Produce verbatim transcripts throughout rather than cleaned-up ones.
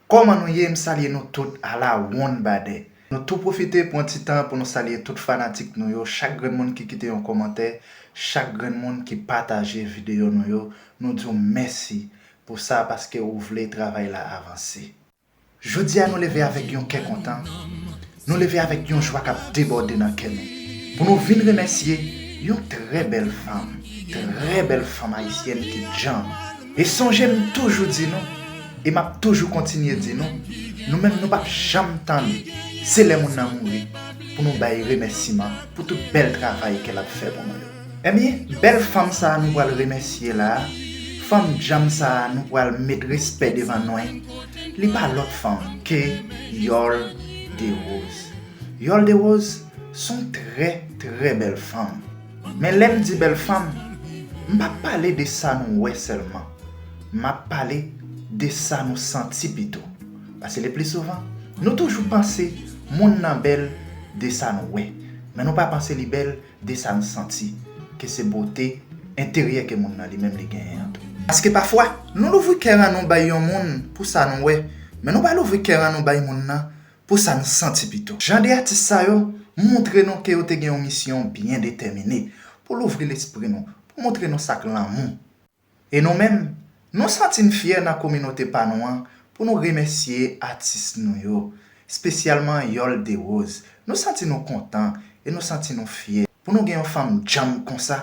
Kòman nou ye? M salye nou tout a la wonn badè. Nou tou pwofite pran ti tan pou nou salye tout fanatik nou yo, chak grenn moun ki kite yon kòmantè, chak grenn moun ki pataje videyo nou yo, nou di w mèsi pou sa paske ou vle travay la avanse. Jodi a nou leve avèk yon kè kontan, nou leve avèk yon jwa k ap debòde nan kè nou, pou nou vin remèsye yon trè bèl fanm, trè bèl fanm ayisyèn ki djanm. E sonje m toujou di nou, e m ap toujou kontinye di nou, nou menm nou p ap janm tande, se lè moun nan mouri, pou nou bay remèsiman pou tout bèl travay ke l ap fè pou nou yo. Ebyen, bèl fanm sa a nou pral remèsye la a, fanm djanm sa a nou pral met respè devan non'y, li pa lòt fanm ke Yòl Derose. Yòl Derose se yon trè, trè bèl fanm. Men lè m di bèl fanm, m p ap pale de sa nou wè sèlman. M ap pale de sa nou santi pito. Paske le pli souvan, nou toujou panse moun nan bèl de sa nou wè. Men nou pa panse li bèl de sa n santi, ke se bote enteryè ke moun nan li menm li genyen an tou. Paske pafwa, nou louvri kè an nou bay yon moun pou sa nou wè, men nou pa louvri kè an nou bay moun nan pou sa n santi pito. Jan de atis sa yo montre nou ke yo te gen yon misyon byen detèmine pou louvri lespri nou, pou montre nou sa k lanmou. E nou menm, nou santi n fyè nan kominote pa nou an pou nou remèsye atis nou yo, espesyalman Yòl Derose. Nou santi nou kontan e nou santi nou fyè pou nou gen yon fanm djanm konsa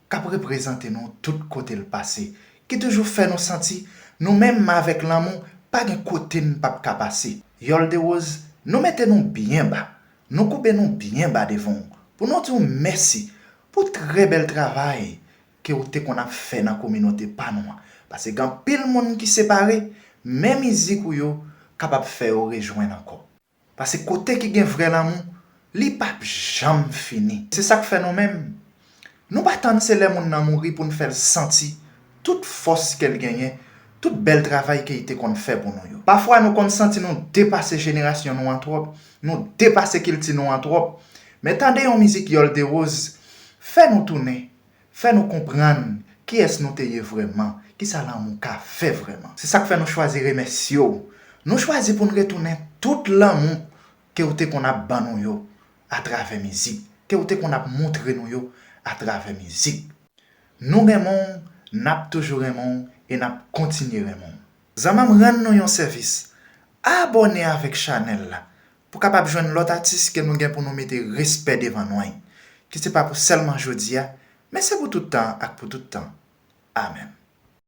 k ap reprezante nou tout kote l pase, ki toujou fè nou santi nou menm avèk lanmou pa gen kote n p ap ka pase. Yòl Derose, nou mete nou byen ba, nou koube nou byen ba devan w pou nou di w mèsi pou trè bèl travay ke w te konn ap fè nan kominote pa nou an. Paske gen anpil moun ki separe, men mizik ou yo kapab fè yo rejwenn ankò. Paske kote ki gen vrè lanmou, li p ap janm fini. Se sa k fè nou menm, nou pa tann se lè moun nan mouri pou n fè l santi tout fòs ke l genyen, tout bèl travay ke li te konn fè pou nou yo. Pafwa nou konn santi nou depase jenerasyon nou an twòp, nou depase kilti nou an twòp. Men tande yon mizik Yòl Derose fè nou tounen, fè nou konprann kiyès nou te ye vrèman, kisa lanmou ka fè vrèman. Se sa k fè nou chwazi remèsye w. Nou chwazi pou n retounen tout lanmou ke w te konn ap ban nou yo atravè mizik, ke w te konn ap montre nou yo atravè mizik. Nou renmen w, n ap toujou renmen w e n ap kontinye renmen w. Zanmi m, rann nou yon sèvis, abòne avèk chanèl la pou kapab jwenn lòt atis ke nou gen pou nou mete respè devan non'y, ki se pa pou sèlman jodi a, men se pou tout tan ak pou tout tan. Amèn.